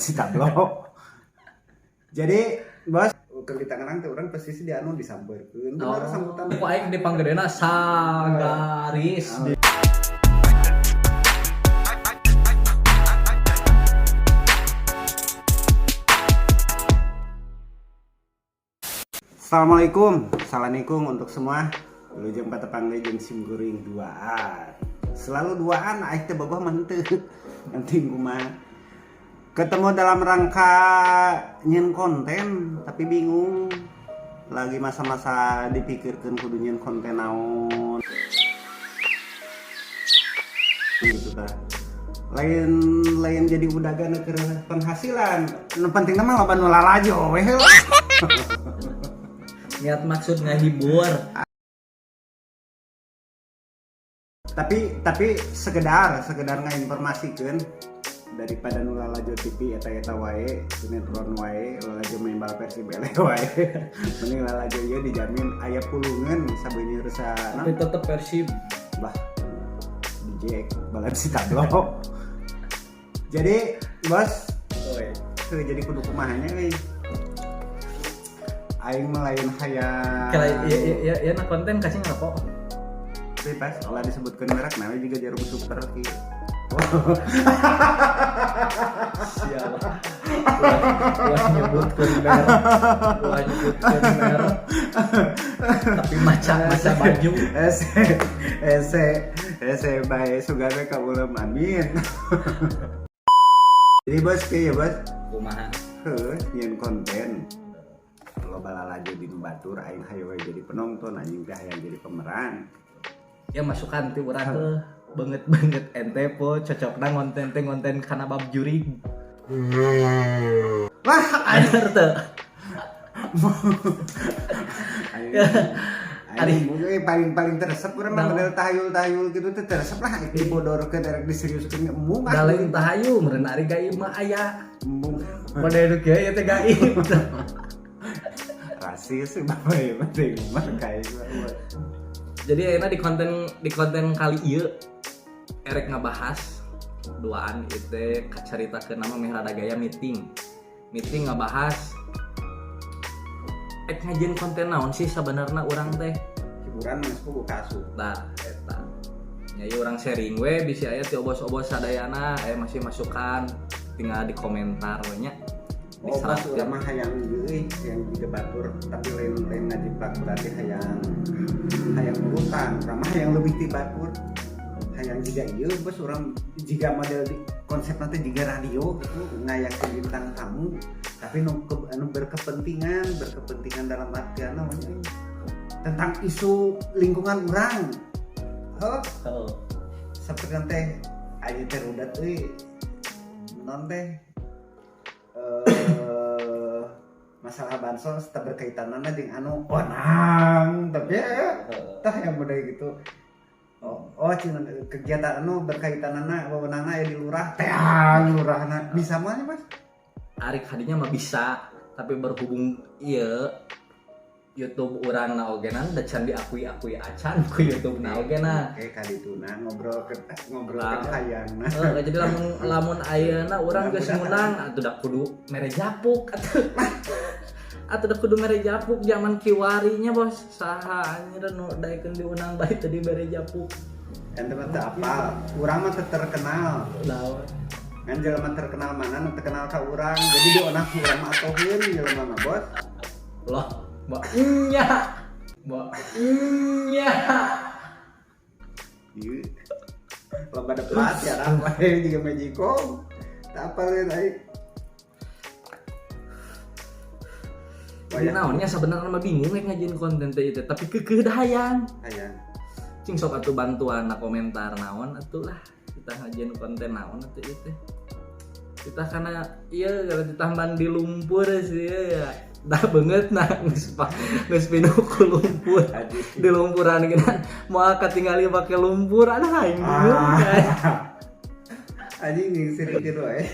Si tablo. Jadi, bos, keur di Tangerang teh urang posisi di anu disampeurkeun. Bener sambutan. Ku aing di panggedena sagaris. Assalamualaikum, assalamualaikum untuk semua. Wilujeng patepang deui jeung sim kuring duaan. Selalu duaan, aing teh bogoh mah henteu. Penting kumaha. Ketemu dalam rangka nyieun konten, tapi bingung. Lagi masa-masa dipikirkan kudu nyieun konten naon. Gitu tah. Lain lain jadi udagan keur penghasilan. Nu penting mah loba nu lalajo we lah. Niat maksud ngahibur. Tapi sekedar sekedar ngainformasikeun daripada nu lalajo TV eta eta wae, sinetron wae, lalajo main bal Persib eleh wae, mending lalajo ieu, dijamin aya pulungeun sabeunyeur sana. Tapi tetep Persib. Bah, DJ balap si tablo. Jadi bos, Oi. Tuh, jadi kudu kumaha nya euy, aing mah lain hayang. Kira iya iya iya iya na konten kasih ngerokok. Bebas lah disebutkan merek, namanya juga jarum super ki. Siapa? Wah, nyebutkeun merek. Wah, nyebutkeun merek. Tapi maca maca baju. Ese ese ese bae sugana ka ulem, amin. Jadi bos, kieu ya bos. Kumaha? Heuh, nyieun konten loba lalajo di nu batur, aing hayo we jadi penonton, anjing teh hayang jadi pemeran. Ya masukan ti urang teh banget banget ente po cocokna konten teh konten kana bab jurig. Wah. Bener teu? Aing aing mungkin paling paling teresep urang mah Nah. model tahayul-tahayul gitu teh teresep lah, dibodorkeun erek diseriuskeun embung ah. Da lain tahayul meureun, ari gaib mah aya. Embung. Model nu kieu ieu teh gaib. Rasis sih bapak ya, penting mah kayak. Jadi ayeuna di konten kali ieu erek ngabahas duaan itu caritakeun nama meh rada gaya meeting. Meeting ngabahas ek ngajieun konten naon sih sabenerna urang teh. Hiburan mas kubu kasu. Tah eta. Nya ieu urang sharing we, bisi aya ti obos-obos sadayana aya masih masukan tinggal di komentar we nya. Oh, pas urang mah hayang euy, hayang juga batur, tapi lain lain ngajiplak, berarti hayang hayang urutan. Urang mah hayang lebih ti batur. Hayang jiga ieu bos, urang jiga model di konsep nanti jiga radio gitu, ngayakeun bintang tamu tapi nu, anu berkepentingan, berkepentingan dalam artian namanya euy, tentang isu lingkungan urang. Heuh, Oh. seperti teh aja teh rudat euy, non teh masalah bansos teh berkaitanana jeung anu onang, tapi ya tah yang model gitu. Oh, cina kegiatan anu berkaitanana wewenangna aya di lurah teang lurahna bisa mah nya, Mas. Ari kadinya mah bisa, tapi berhubung iya YouTube urang na oge na da can diakui-akui acan ku YouTube na oge na. Oke, kadituna ngobrol ke ngobrol Lah. ke hayangna. Jadi lamun lamun ayeuna urang geus menang atuh da kudu mere japuk atuh. Atuh da kudu mere japuk zaman kiwarinya bos, saha anjir nu daekeun diundang bae teu dibere japuk. Ente mah teu apal, urang mah teu terkenal. Lawan. Ngan jelema terkenal mana nu terkenal ka urang, jadi dionah urang mah atoheun jelema mah bos. Loh, mbak nya. Mbak nya. Ieu. Loba debat ya wae juga Magicom. Tak apal ya aing. Jadi naonnya sebenarnya mah bingung rek ngajieun konten teh itu, tapi keukeuh dah hayang. Hayang. Cing sok atuh bantuan na komentar naon atuh lah kita ngajieun konten naon atuh ieu teh. Kita karena iya kalau ditambahan di lumpur sih ya dah banget nah geus pinuh ku lumpur. Aduh. Di lumpuran gitu mau katingali pakai lumpur, ada aing bingung kan. Anjing jeung sirikeun wae.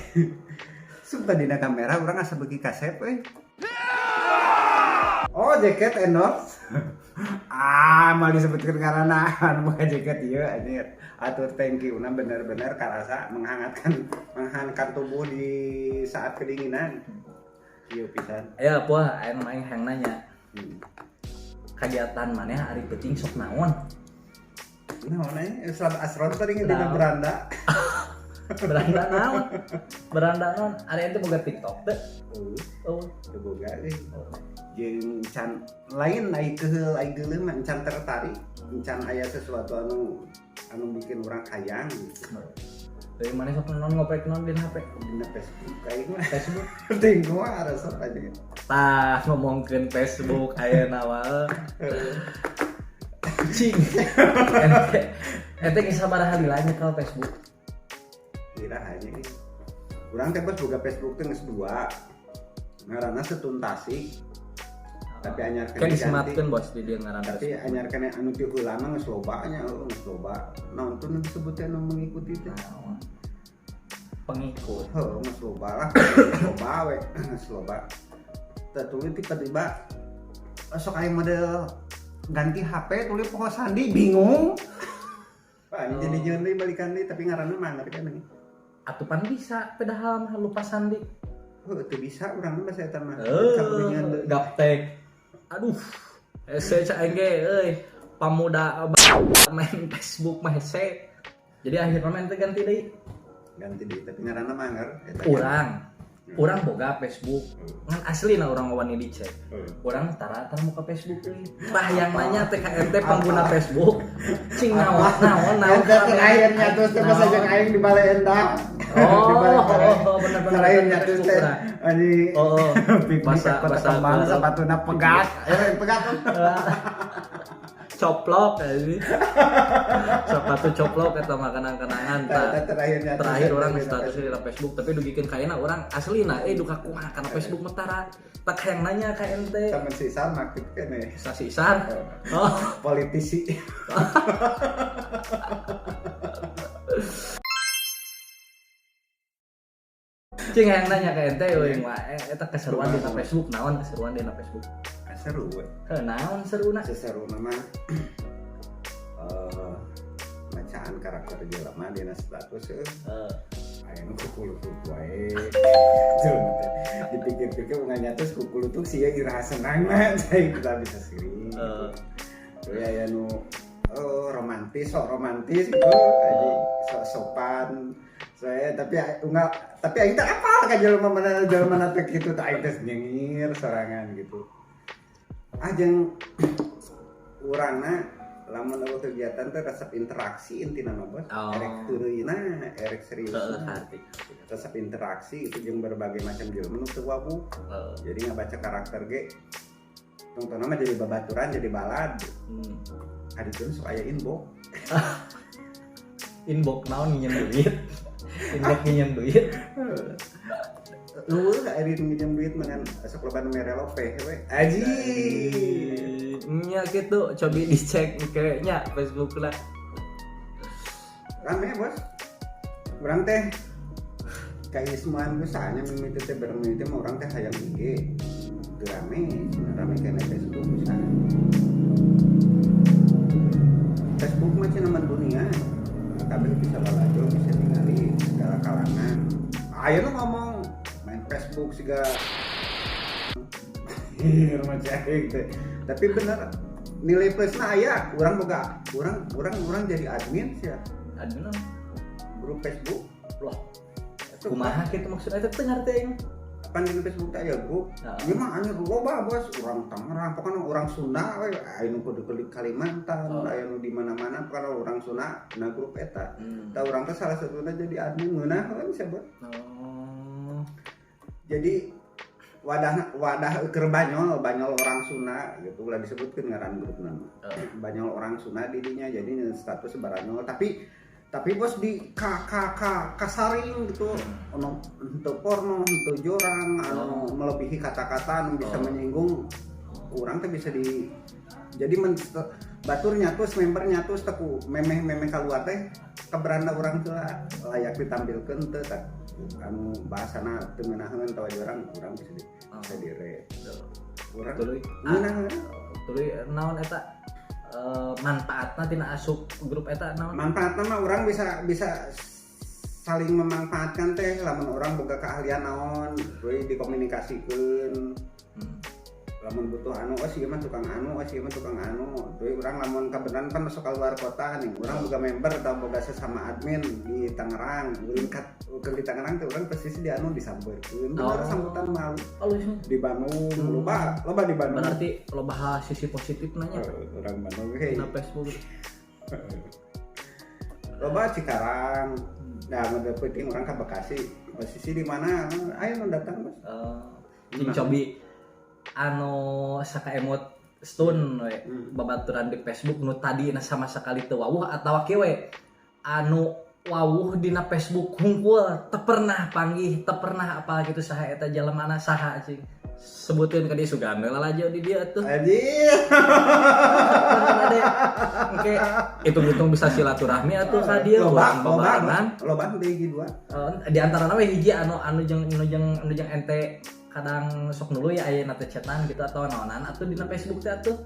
Sumpah dina kamera urang asa beuki kasep euy. Oh, jaket endorse. Ah, mau disebutkan karena anu boga jaket ieu anjir. Atur thank you na bener-bener karasa menghangatkan menghangatkan tubuh di saat kedinginan. Ieu pisan. Ya poah aing mah aing hayang nanya. Kegiatan maneh ari peuting sok naon? Naon aya Ustaz Asron tadi dina beranda. Beranda naon? Beranda naon? Ari ente boga TikTok teu? Oh, teu boga euy. Jeung can lain ai keheul ai geuleuh mah can tertarik, can aya sesuatu anu anu bikin orang hayang gitu. Dari mana sok naon ngoprek naon dina HP? Dina Facebook aing mah. Facebook. Penting gua resep aja. Tah ngomongkeun Facebook ayeuna mah. Cing. Ente geus sabaraha lila nyekel Facebook? Kira aja. Urang teh bos boga Facebook teh geus 2. Ngaranna Setuntasi. Tapi anyar kene disematkeun bos di dieu ngaranna. Tapi anyar kene anu ti heula mah geus loba nya, geus loba. Naon tuh nu disebut teh nu mengikuti teh? Pengikut. Heuh, geus loba lah. Geus loba we, geus loba. Teh tuluy tiba-tiba sok aya model ganti HP tuluy poho sandi bingung. Wah, ini jadi nyeun deui balikan deui tapi ngaranna mah ngerti kan. Atupan bisa padahal mah lupa sandi. Heuh, teu bisa urang mah bahasa eta mah. Gaptek. Aduh, hese cak aing ge euy. Pamuda main Facebook mah hese. Jadi akhirnya main teh ganti deui. Ganti deui tapi ngaranna mah anger eta. Urang boga Facebook. Ngan aslina urang wani dicek. Urang tara tara muka Facebook euy. Tah yang nanya teh ka ente pengguna Facebook. Cing naon naon naon. Eta terakhir nyatus teh pas aja aing di bale endah. Oh, bener-bener. Terakhir nyatus teh anjing. Oh, bahasa kembang sepatuna pegat. Ayo pegat. Coplok anjing. Sepatu coplok eta mah kenang-kenangan tah. Terakhir orang status di Facebook tapi dugikeun kaena urang aslina duka kumaha kana Facebook mah tara. Tak hayang nanya ka ente. Temen si Isar aktif keneh. Si Isar. Oh, politisi. Cing hayang nanya ka ente euy mah eta keseruan dina Facebook naon keseruan dina Facebook? Seru we. Heuh naon seruna? Seseruna mah bacaan karakter jelema dina status heuh. Aya nu kukulutuk wae. Dipikir-pikir unggal nyatus kukulutuk sia iraha senangna cai kita bisa sirik. Tuluy aya nu romantis sok romantis gitu anjing sok sopan. Saya tapi unggal tapi aing teh apal ka jelema mana teh kitu teh aing teh nyengir sorangan gitu. Ah jeung urangna lamun eueuh kegiatan teh resep interaksi intina mah bos. Erek teureuyna, erek serius. Resep interaksi itu jeung berbagai macam jelema nu teu wawuh. Jadi ngabaca karakter ge tongtona mah jadi babaturan jadi balad. Adikeun sok aya inbox. Inbox naon nginjem duit? Inbox nginjem duit. Lu ari nginjem duit mah sok loba nu mere lope we. Aji. Nya kitu cobi dicek kayaknya Facebook lah. Rame bos. Urang teh kaismuan usahanya mimiti teh bareng mimiti mah urang teh hayang IG. Teu rame, cenah rame kana Facebook usaha. Facebook mah cenah mah dunia. Kabeh bisa lalajo, bisa ningali segala kalangan. Ayo lu ngomong main Facebook siga rumah cahing teh. Tapi bener nilai plusna aya, urang boga, urang jadi admin sia. Admin apa? Grup Facebook. Loh. Kumaha kitu maksudna teh teu ngarti aing. Pan di Facebook teh aya grup. Ieu mah anjir loba bos, urang Tangerang, pokona urang Sunda we, aya nu kudu di Kalimantan, aya nu di mana-mana pokona urang Sunda na grup eta. Tah urang teh salah satuna jadi admin ngeunah we sia bos. Oh. Jadi wadah keur banyol orang Sunda gitu ulah disebutkeun ngaran grupna mah. Banyol orang Sunda di dinya jadi status baranyol tapi bos di k kasaring gitu ono henteu porno henteu jorang anu melebihi kata-kata anu bisa menyinggung urang teh bisa di jadi batur nyatus member nyatus teku memeh-memeh kaluar teh keberanda urang teh layak ditampilkeun teu anu bahasana teu ngeunaheun tawa jorang urang bisa di bisa dire urang tuluy ngeunaheun Tuluy naon eta, manfaatna tina asup grup eta naon? Manfaatna mah urang bisa bisa saling memanfaatkan teh, lamun urang boga keahlian naon tuluy dikomunikasikeun. Lamun butuh anu, oh sih mah tukang anu, oh sih mah tukang anu, tuluy urang lamun kebenaran kan masuk keluar kota nih, urang boga member atau boga sesama admin di Tangerang, ulin kat di Tangerang teh urang posisi di anu disampeurkeun bener. Oh. Sambutan malu. Alus. Di Bandung loba loba di Bandung. Berarti loba sisi positif nanya. Eh, orang Bandung hei. Dina Facebook. Loba Cikarang. Nah, mun penting urang ke Bekasi, posisi di mana, ayo nu datang, Bos. Cing cobi anu sakaemut stun we babaturan di Facebook nu tadi na sama sekali teu wawuh atawa kieu we anu wawuh dina Facebook hungkul, teu pernah panggih, teu pernah apa gitu, saha eta jalemana, saha cing sebutin ka dia, sugan we lalajo di dia tuh. Anjir. Ade engke hitung-hitung bisa silaturahmi atuh ka dieu. Loba. Urang Loba. babarengan. Loba teh hiji dua. Eh, di antara we hiji anu anu jeung ente kadang sok nulu ya aya teh chatan gitu atau naonan atuh dina Facebook teh atuh.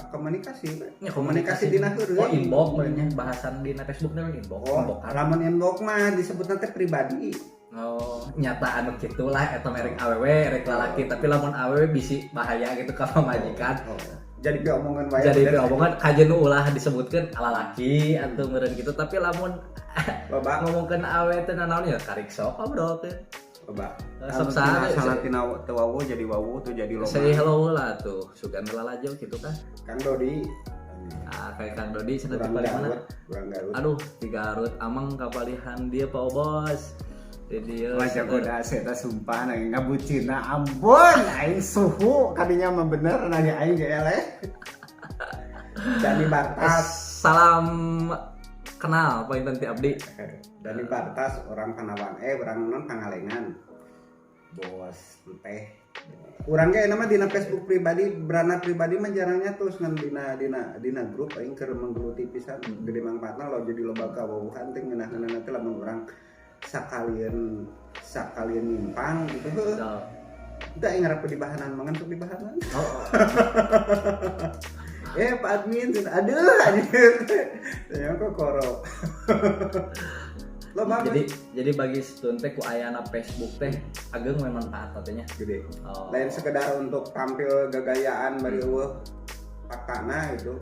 Komunikasi we. Ya, komunikasi dina heureuy. Oh, inbox berarti bahasan dina Facebook teh inbox. Oh, inbox kan. Lamun inbox mah disebutna teh pribadi. Oh, nyata anu gitulah eta merek awewe rek lalaki, tapi lamun awewe bisi bahaya gitu ka pamajikan. Oh. Jadi pe omongan wae. Jadi pe omongan kajen nu ulah disebutkeun ala laki atau meureun gitu, tapi lamun Loba. Ngomongkeun awewe teh nanaon ya karik sok ngobrol teh. Loba. Sok saha. Salah tina teu wawu jadi wawu tuh jadi loba. Say hello lah tuh, sugan lalajo gitu kan. Kang Dodi. Ah, kayak Kang Dodi cenah Urang ti paling mana? Garut, urang Garut. Aduh, di Garut ameng kapalihan dia Pak Bos. Di dia. Wajah goda saya sumpah nanya ngabucina, ampun aing suhu kadinya mah bener nanya aing ge eleh. Dani Bartas. Salam kenal paling ti abdi. Dani Bartas orang Panawang, eh orang non Pangalengan, bos teh. Urang ge nama dina Facebook pribadi, beranda pribadi mah jarangnya tuh ngan dina dina dina grup aing keur menggeluti pisan, gede mangfaatna lo, jadi loba kawawuhan teh ngeunah-ngeunah teh lamun urang sakalian sakalian nyimpang gitu heuh. So, Teu aing ngarep di bahanan mangan sok di bahanan. Oh. Eh, Pak Admin, aduh anjir. Ternyata kok koro. Lo banget. Jadi bagi stun teh ku ayana Facebook teh ageng we manfaat katanya. Gede. Oh. Lain sekedar untuk tampil gagayaan bari euweuh faktana gitu.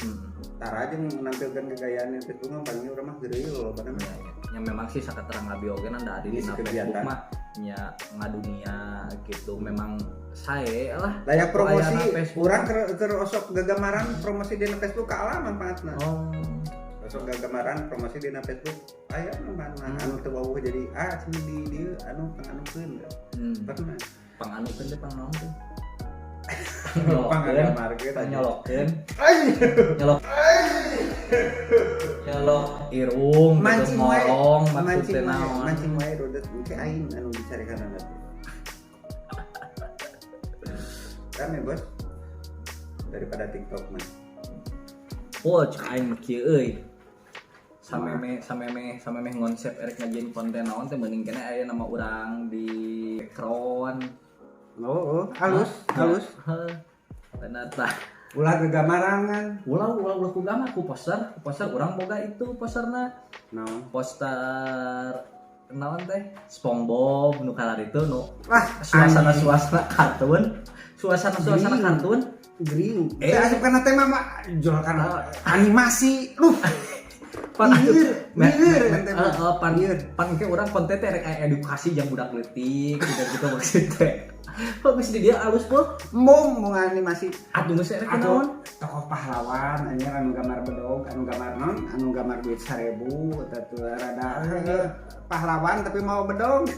Tara aja menampilkan gagayaan itu mah paling urang mah heureuy loh mah. Ya, ya. Ya memang sih saketerang abi oge da di Ini dina kegiatan. Facebook mah nya ngadunia gitu memang sae lah. Layak Ku promosi ayana Facebook. urang keur osok gagamaran promosi dina Facebook kalah manfaatna. Oh. Osok gagamaran promosi dina Facebook aya manfaatna. Anu teu wawuh jadi ah cenah di dieu anu panganukeun. Pernah. Panganukeun teh pang naon teh? Pangagamarkeun. Panyolokeun. Ay. Nyolok. Nyolok irung gitu, Mancing wae. ngorong maksud Mancing teh wae, naon. mancing wae rudet engke aing anu dicarikan teh. Kan ya, Bos? Daripada TikTok mah. Oh, cek aing mah kieu euy. Sameme sameme sameme ngonsep erek ngajieun konten naon teh mending keneh aya nama urang di background. Oh, halus, halus. Heuh. Bener tah. Ulah gegamarangan. Ulah ulah ulah ku gambar, ku poster, ku poster urang boga itu posterna. Naon? Poster naon teh? SpongeBob nu kalar itu nu Wah, suasana-suasana kartun, suasana-suasana Green. kartun. Green. Eh. Eh, asup kana tema mah jual kana animasi. Duh, Pan Lieur, lieur, ente mah. pan Lieur. pan ke urang konten teh rek aya edukasi jang budak leutik gitu gitu maksud teh. Bagus di dia alus po. Mong mau animasi. Atuh geus rek Atau naon? tokoh pahlawan anjir anu gambar bedog, anu gambar non, anu gambar duit 1000 eta tuh rada pahlawan tapi mau bedog.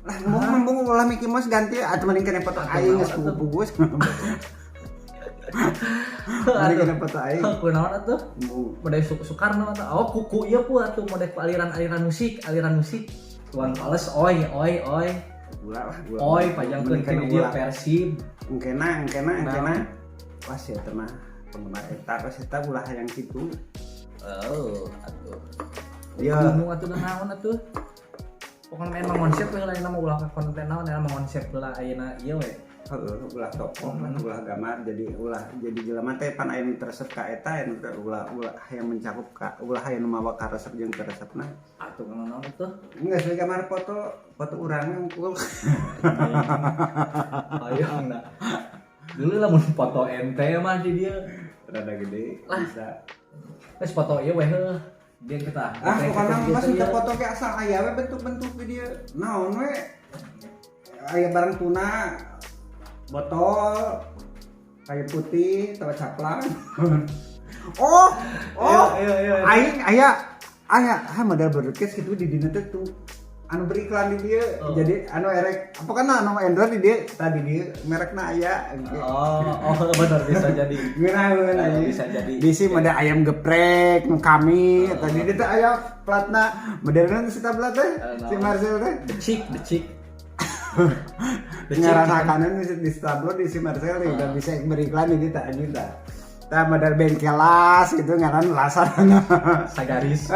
Lah mau membung ulah Mickey Mouse ganti atuh mending kena foto Atuh aing geus naon atuh? pugus. Mending kena foto aing. Ku naon atuh? Embung. Model Soekarno atau oh kuku ieu pu atuh model ku aliran-aliran musik, aliran musik. Tuan Pales oi oi oi. Ulah lah, ulah. Oi pajangkeun Mending ke kena di dieu ulah. Persib. Engkena, engkena, engkena. Naon? Wah, sia teh mah penggemar eta, wah eta ulah hayang kitu. Oh, atuh. Iya. Gunung atuh naon atuh? Pokoknya emang konsep we lah, mah ulah konten naon, emang konsep lah ayeuna ieu we. Heeh, ulah tokoh lah, ulah gambar, jadi ulah jadi jelema teh pan aya nu resep ka eta, anu teh ulah ulah hayang mencakup ka ulah hayang nu mawa karesep jeung teu resepna. Atuh naon itu? Enggak sesuai gambar foto foto urangnya unggul. Ayo nah. Dulu lah mun foto ente mah di dia. Rada gede Lah. Bisa. Wes foto ieu we heuh. Dia kita. Ah, pokoknya mah sudah foto ke asal aya we bentuk-bentuk video. Naon we? Aya barang tuna, botol, kayu putih, atau caplang. Oh, oh, Iya. Aing aya aya ah modal berkes gitu di dina teh tuh anu beriklan di dia. Oh. Jadi anu erek apa kan anu endorse di dia tadi dia merekna aya. Oh, benar bisa jadi. Ngeunah ngeunah. Eh, bisa jadi. Bisi model ayam geprek nu kami tadi dia teh aya platna modelna si tabla teh Eh, si Marcel teh. Becik, becik. Becik. Ngaranakan di stablo di si Marcel nih, udah bisa beriklan di dia anjing tah. Tah model bengkelas gitu ngaran lasan. Sagaris.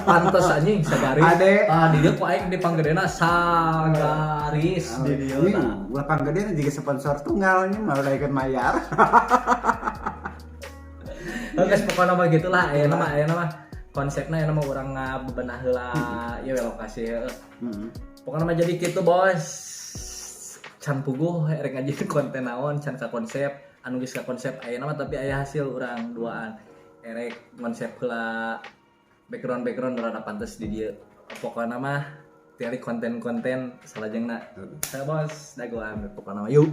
Pantes anjing sagaris. Ade. Ah, di dia ku aing di panggedena sagaris di dia. Ini Nah. ulah panggedena juga sponsor tunggal ini mau ikut mayar. Oke, pokoknya mah gitulah ayeuna mah konsepna ayeuna mah urang ngabebenah heula ieu we lokasi heueuh. Pokoknya mah jadi gitu, Bos. Can puguh erek ngajieun konten naon, can ka konsep, anu geus ka konsep ayeuna mah tapi aya hasil urang duaan. Erek konsep heula background background rada pantes di dieu. Pokoknya mah tiari konten-konten salajengna. Saya bos, dagoan pokoknya mah yuk.